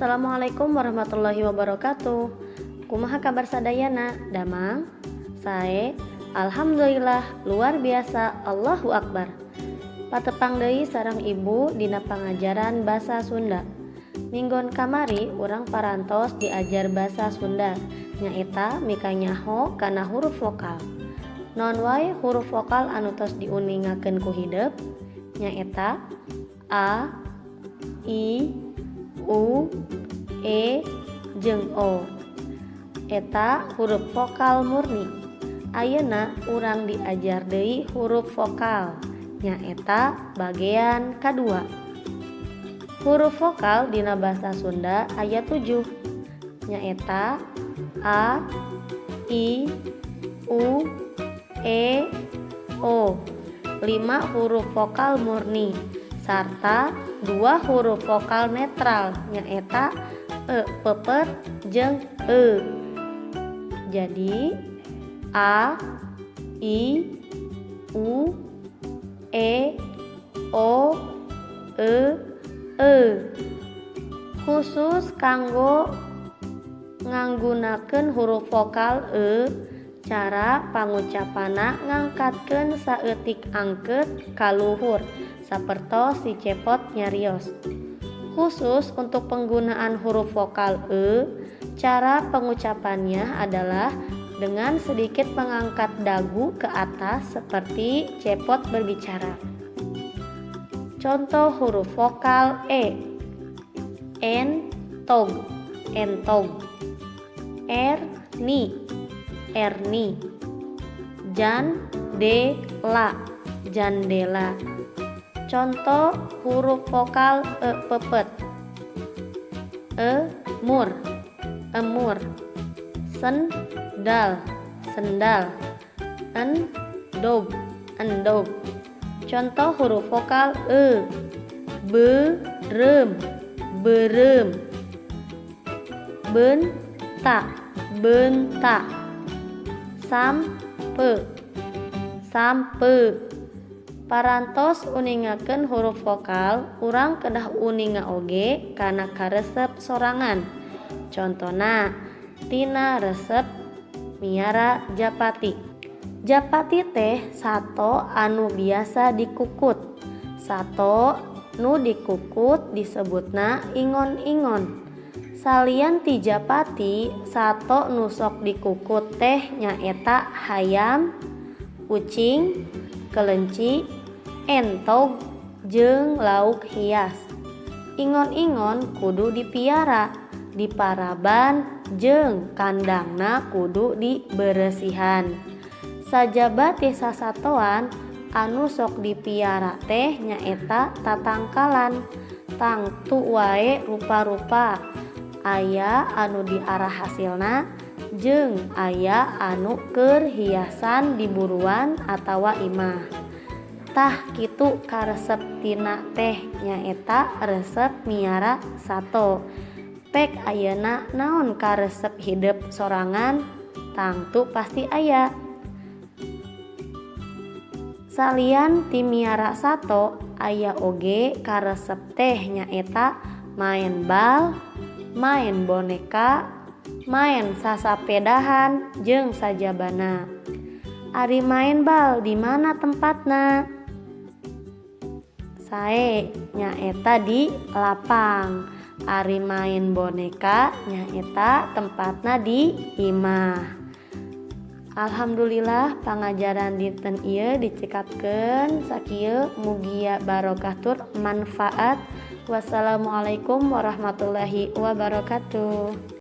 Assalamualaikum warahmatullahi wabarakatuh. Kumaha kabar sadayana? Damang? Sae? Alhamdulillah, luar biasa, Allahu Akbar. Patepang deui sareng Ibu dina pangajaran basa Sunda. Minggon kamari urang parantos diajar basa Sunda, nyaeta mikanyaho kana huruf vokal. Naon wae huruf vokal anu tos diuningakeun ku hidep? Nyaeta A, I, U, E, jeung O. Eta huruf vokal murni. Ayeuna urang diajar deui huruf vokal, nyaeta bagean kadua. Huruf vokal dina basa Sunda aya 7, nyaeta A, I, U, E, O. 5 huruf vokal murni sarta 2 huruf vokal netral, nyaeta e pepet jeung e. Jadi A, I, U, E, O, E, E. Khusus kanggo nganggunakeun huruf vokal e, cara pangucapanna ngangkatkeun saeutik angkeut ka luhur sapertos si Cepot nyarios. Khusus untuk penggunaan huruf vokal e, cara pengucapannya adalah dengan sedikit mengangkat dagu ke atas seperti Cepot berbicara. Contoh huruf vokal e. En, tog, entog. Er, ni, erni. Jan, de, la, jandela. Contoh huruf vokal e pepet. E, mur, emur. Sen, dal, sendal. En, dog, endog. Contoh huruf vokal e. Beureum, beureum. Ben, ta, bentak. Sampe, sampeu. Parantos uningakeun huruf vokal, urang kedah uninga oge kana karesep sorangan. Contona tina resep miara japati. Japati teh sato anu biasa dikukut. Sato nu dikukut disebutna ingon-ingon. Salian ti japati, sato nu sok dikukut teh nyaeta hayam, ucing, kelenci, entog, jeung lauk hias. Ingon-ingon kudu dipiara, diparaban jeung kandangna kudu diberesihan. Sajaba ti sasatoan anu sok dipiara teh nyaeta tatangkalan. Tangtu wae rupa-rupa. Aya anu diarah hasilna jeung aya anu keur hiasan di buruan atawa imah. Tah, kitu karesep tina teh, nyaeta resep miara sato. Pek ayeuna naon karesep hidep sorangan? Tangtu pasti aya. Salian ti miara sato, aya oge karesep teh, nyaeta maen bal, maen boneka, maen sasapedahan jeung sajabana. Ari maen bal di mana tempatna? Sae, nyaeta di lapang. Ari maen boneka nyaeta tempatna di imah. Alhamdulillah, pangajaran dinten ieu dicekapkeun sakieu, mugia barokah tur manfaat. Wassalamualaikum warahmatullahi wabarakatuh.